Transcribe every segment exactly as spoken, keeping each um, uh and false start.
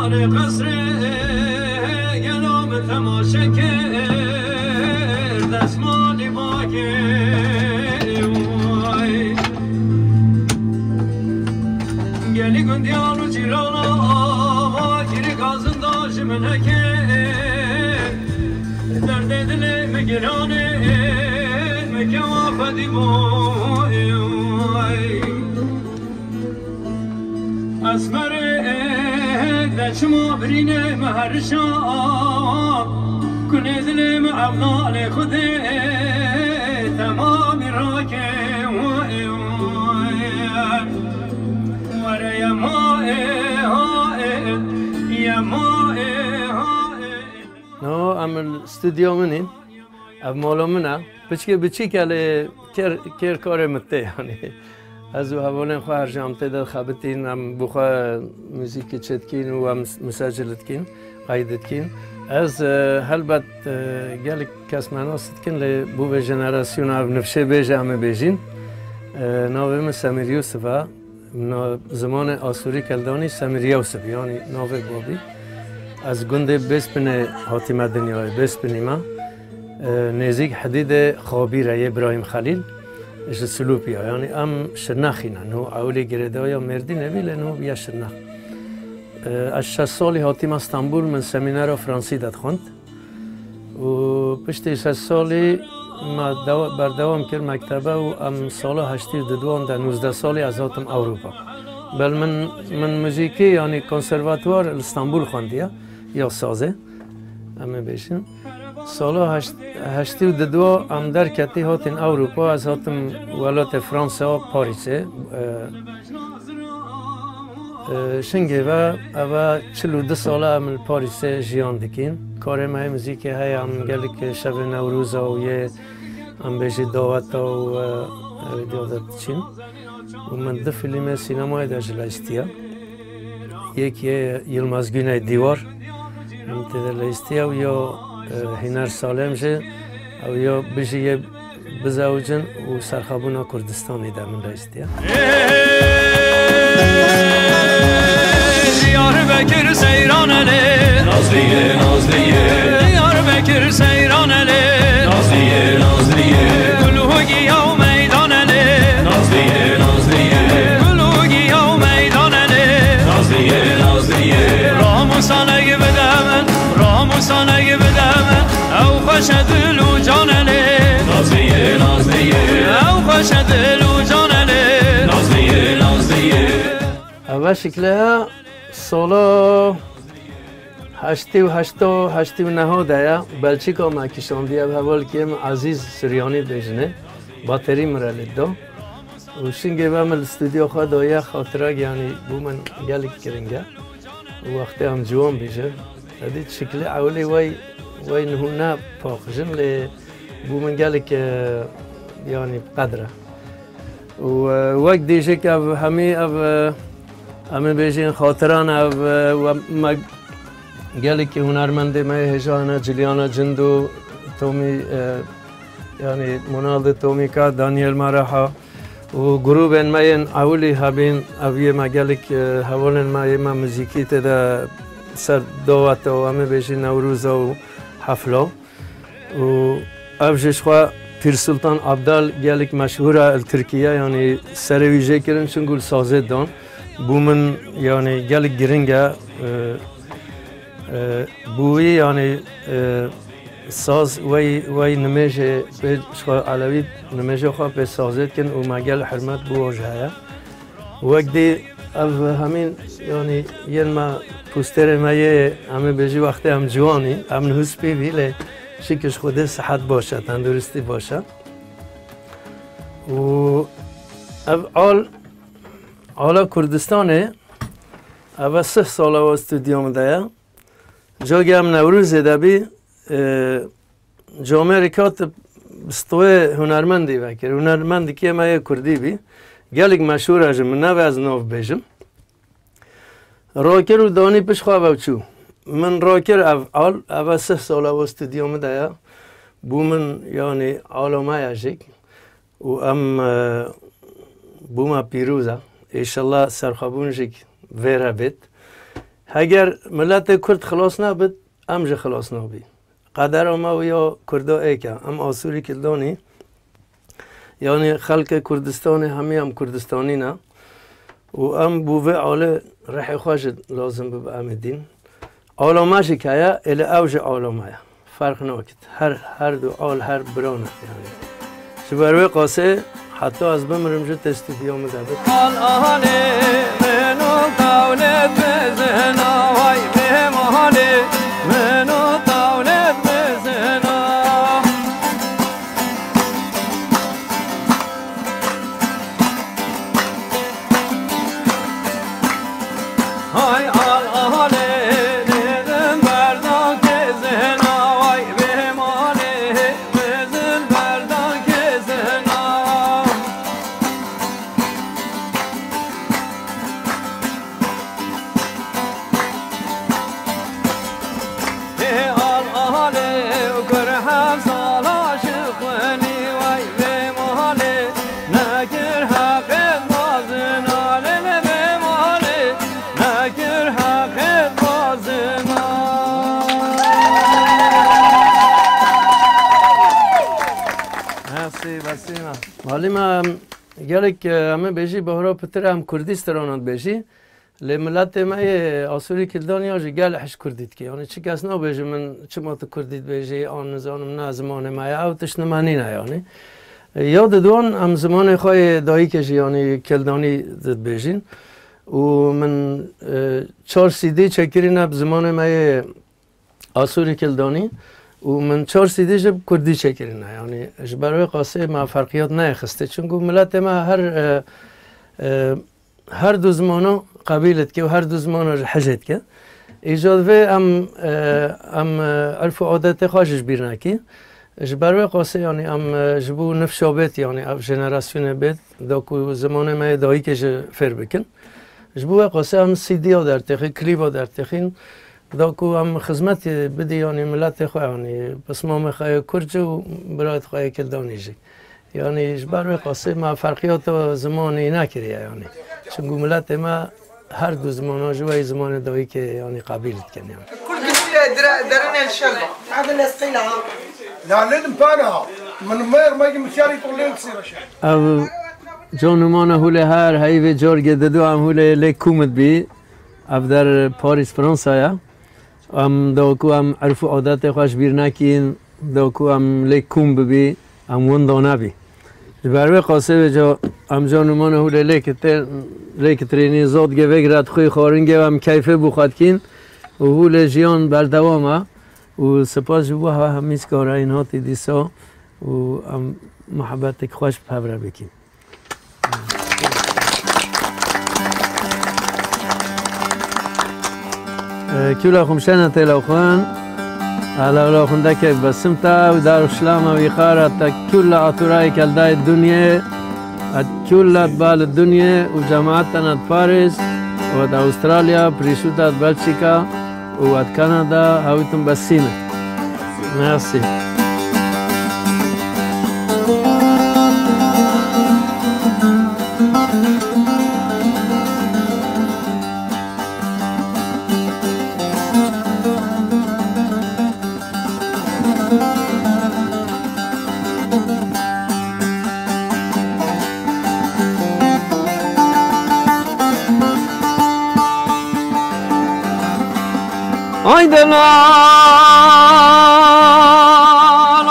Qesrê gelo min temaşe kir, destmalî bakê way. Gelî gundiyan û cîrana ava girî gazinda ji min heke. Derdê dilê min giranê min kewa xwedî bû. Esmerê de çima birîne me herişa, kunê dilê me evnalê Xwedê temamî rake. Were yema ê ha ê, yema ê ha ê. No, em li stûdyo min in. Ev mala min e. Piçkê biçîk e lê kêr, kêr karê min tê yanî. Ez û hevalên xwe her jî em tê de dixebitîn, em bi xwe muzîkê çêdikîn û em musecil dikîn, qeyd dikîn. Ez, e, helbet, e, gelek kes me nas dikin lê bo vê jenerasyona ev nifşê bêje em ê bêjîn. E, navê min Semîr Yûsif e. Na-, zimanê Asûrî Keldanî Semîr Yewsif, yanî navê babî. Ez gundê Bêspinê hatîme dinyayê, Bêspinî me. E, nêzîk Hidîdê Xabîr e, yê Birahîm Xelîl, ji Silûpî ya. Yanî em Şirnexî ne. Niho ewilî girêdaya Mêrdînê bî, lê niho bûye Şirnex. E, ez şeş salî hatîme Stenbûl, min semînera Fransî de dixwend. Û piştî şeş salî me dewa-, berdewam kir mektebe û em sala heştî û duduan de, nûzdeh salî ez hatim Ewropa. Bel min, min muzîkî, yanî konservatuar li Stenbûl xwendiye, ya sazê, em ê bêjin. Sala heşt-, heştî û dudua em derketî hatin Ewropa, ez hatim welatê Fransa, Parîsê. E, E, şingê ve, eve çil û du sal e em li Parîsê jiyan dikîn. Karê me yê muzîkê heye, em gelek şevê Newroza û yê, em bêjî daweta û, e, e, diya de diçîn. Û min du fîlmê sînemayê de jî leystiye. Yek yê Yilmaz Güney Dîwar, min tê de leystiye û ya, e, Hîner Salem jî, ew ya Bijî yê Bizewicin û Serxabûna Kurdistanê de min leystiye. Diyarbekir seyran elê. Nazliyê, Nazliyê. Diyarbekir seyran elê. Nazliyê, Nazliyê. Gul û giya û meydan elê. Nazliyê, Nazliyê. Gul û giya û meydan elê. Nazliyê, Nazliyê. Ramusanek bide min, ramusanek bide min. Ew xweş e dil û can elê. Nazliyê, Nazliyê. Ew xweş e dil û can elê. Nazliyê, Nazliyê. Eve şikle ya solo heştê û heşt, heştê û neh de ya, Belçîka me kişandiye, ev hevalkê min Ezîz Suryanî bêjinê, baterî min re lê da. Û şingê ve min li stûdyo xwe daye, xatirek, yanî, bû min gelek giring e. Û wextê em ciwan bêjin, edî şikilê ewilê wey, wey niho ne paqijin lê bû min gelek, e, yanî, bi qedr e. Û, e, wek dî jî ev hemî ev, e, em ê bêjin xatiran ev, e, we me gelekî hunermendê me yê hêja hene, Ciliyana Cindo, Tomî, e, yanî Monaldi Tomîka, Daniel Maraha û grûbên me yên ewilî hebîn, ev yê me gelek, e, hevalên me yê me muzîkî tê de ser daweta û em ê bêjin Newroza û hefla. Û ev jî ji xwe Pîr Sultan Abdal gelek meşhûr e li Tirkiye, yanî serê wî jê kirin, çinku li sazê dan. Bû min, yanî, gelek giring e, e, e, bû wî, yanî, e, saz wey, wey nimêjê pê ji xwe elewî nimêja xwe pê sazê dikin û me gel hurmet bi wan jî heye. Wek dî ev hemîn, yanî, yên me, posterê me yê, em ê bêjî wextê em ciwan î, em niho spî bî, lê şikir ji Xwedê sihet baş e, tenduristî baş e. Û ev al, ala Kurdistanê, ev e sih sala wa stûdyo min de ye. Cagê em Newrozê de bî, e, camêrek hat bi stûyê hunermendî vekir. Hunermendikê me yê kurdî bî. Gelek meşhûr e ji min, nebe ez nav bêjim. Rakir û danî pişt xwe ve çû. Min rakir ev al, ev e sih sala wa stûdyo min de ye. Bû min, yanî, ala me ye jîk. Û em, e, bû me pîroz e. Înşallah serxwebûn jîk vê re bêt. Heger miletê Kurd xilas nebit, em jî xilas nabî. Qedera me û ya Kurda êk e. Em Asûrî Kildanî, yanî xelkê Kurdistanê hemî em Kurdistanî ne. Û em bo vê alê rihê xwe jî lazim bibe em ê dîn. Ala me jî heye, êlê ew jî ala me ye. Ferq nakit. Her, her du al, her bira ne, yanî. Ji ber wê qasê, heta ez bimirim jî tê stûdyoya min de bit. Al alê min û tawlê bizina, vay bê malê min û tawlê bizina. Hay al alê, dêdim berdan têzena, vay bê malê, dêdim berdan têzena. Ê al alê û kur hevsala ji xwenî, vay bê malê, nekir heqê bazina, lê lê bê malê, nekir heqê bazina. Merci, merci. Malî me, em, gelek, e, em ê bêjî bahra pitir em kurdî strana dibêjî. Lê miletê me yê Asûrî Kildan ya jî gelek hişk kurdî dike. Yanî çi kes nabêje min çima tu kurdî dibêjî, an nizanim ne zimanê me ye. Ew tişt nime nîne yanî. Ya diduan em zimanê xwe yê dayikê jî yanî Kildanî dibêjin. Û min, e, çar C D çêkirîne bi zimanê me yê Asûrî Kildanî û min çar C D jî bi kurdî çêkirine. Yanî ji ber wê qasê me ferqiyat neyê xistê. Çunku miletê me her, e, e, her du zimana qebîl dike û her du zimana jî hicê dike. Îca divê em, e, em, e, erf û adetê xwe jî ji bîr nekî. Ji ber wê qasê, yanî em, e, ji bo nifşa bêt, yanî ev jenerasyonê bêt, da ku zimanê me yê dayikê jî fêr bikin. Ji bo wê qasê em C D ya dertêxin, klîba dertêxin, da ku em xizmetê bidî, yanî miletê xwe, yanî pismamê xwe yê Kurd jî û birayê xwe yê Kildanî jî. Yanî ji ber wê qasê me ferqiyata zimanî nekiriye yanî. Çunku miletê me her du zimana ji wê zimanê dayikê yanî qebîl dikin yanî. Kurd giştî dire-, derine şel. Hadi nesqîla. La ledim pana. Min mer megi misyari to lêl sîra şel. Ev can û mana hûlê her heyvê cargê didu em hûlê lê kûmit bî. Ev der Parîs, Fransa ye. Em da ku em erf û adetê xwe ji bîr nekîn, da ku em lê kûm bibî, em winda nebî. Ji ber wê qasê vê ca em can û mana hûlê lê kitir-, lê kitirînî zad gevek re dixwî xwaringê em keyfê bû xwe dikîn û hûlê jiyan berdewam e û spas ji bo he hemî skareyên hatî dîsa û em muhebbetek xweş bi hev re bikîn. Kula xumşena têla xun. Ala xundekek besim te û dar şlama wî xara te kula aturayê keldayê dunyê, et kula bal dunyê û cemaatena Paris û et Avustralya, prîşuta Belçika. û et Kanada hawîtin besîne. Merci. Ay delal,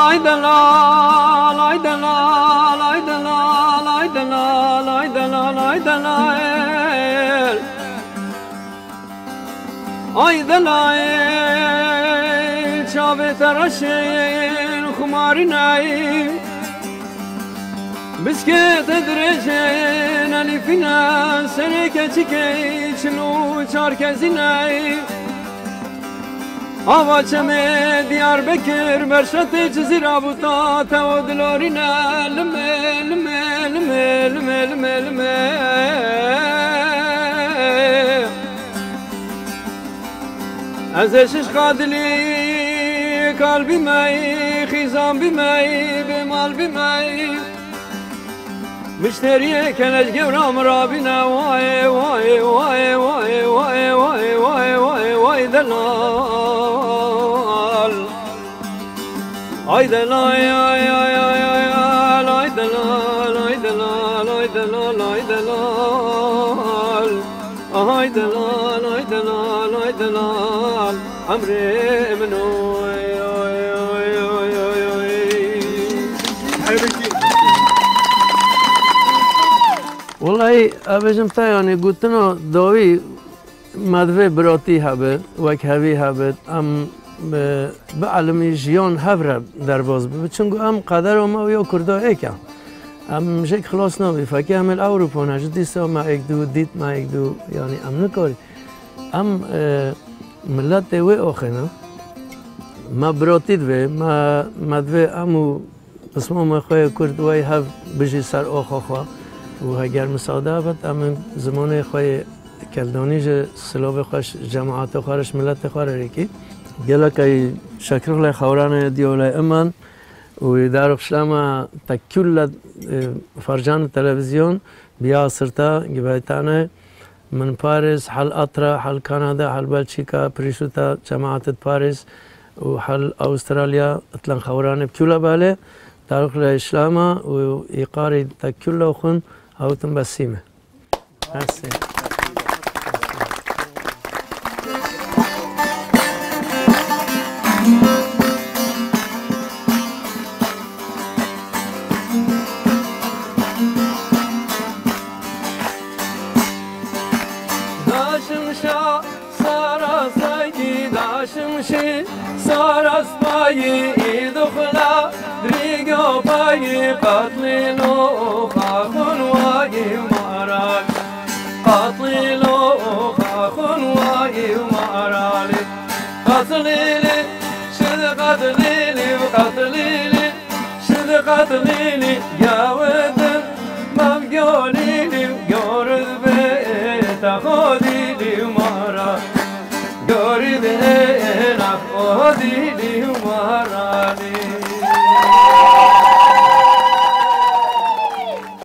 ay delal, ay delal, ay delal, ay delal, ay delal, ay delal. Ay delay, çavê te reşên xumarînay. Biskê te dirêjên elîfîne, serê keçikê çil û çarkezînay. Ava çemê Diyarbekir, berşatê Cizîra bûta, te o dilorîne, limê, limê, limê, limê, limê, limê. Ez ê şişqa dilî kal bîmey, xîzan bîmey, bêmal bîmey. Müşteriye kelej gewra mirabine, vay, vay, vay, delal. Ay delal, ay, ay, ay, ay, ay, ay delal, ay delal, ay delal, ay delal. Ay delal, ay delal, ay delal. Emrê min oy, oy, oy. Wellahî, ez bêjim te, yanî, gotina dawî me divê biratî hebe, wekhevî hebe, em bi, bielimî jiyan hev re derbas bibe. Çunku em qedera me û ya Kurda êk e. Em jêk xilas nabî. Fekê em ê li Ewropa ne, ji dîsa me êk dû, dît me êk dû, yanî em nikarî. Em, e, miletê wê axê ne. Me biratî divê, me, me divê em û pismamê xwe yê Kurd wey hev bijî ser axa xwe. Û heger misade bet, em ê zimanê xwe yê keldanî ji silavê xwe, ji cemaetê xwe re, ji miletê xwe re rêkî. Gelek ey şekrixlê xewranê diyolê iman û darok şlama tekûlle, e, fercan televizyon biya sirta gibeytane. Min Paris, hel Atra, hel Kanada, hel Belçika, pirîşuta cemaetê Paris û hel Avustralya, itlen xewranê bi kûla bale, tarix le îşlama û îqarî te kûla xun hawtin besîme. Merci. Daşim şa sarasayî, daşim şî sarasmayî, î duxla rîgo payî qatlîno.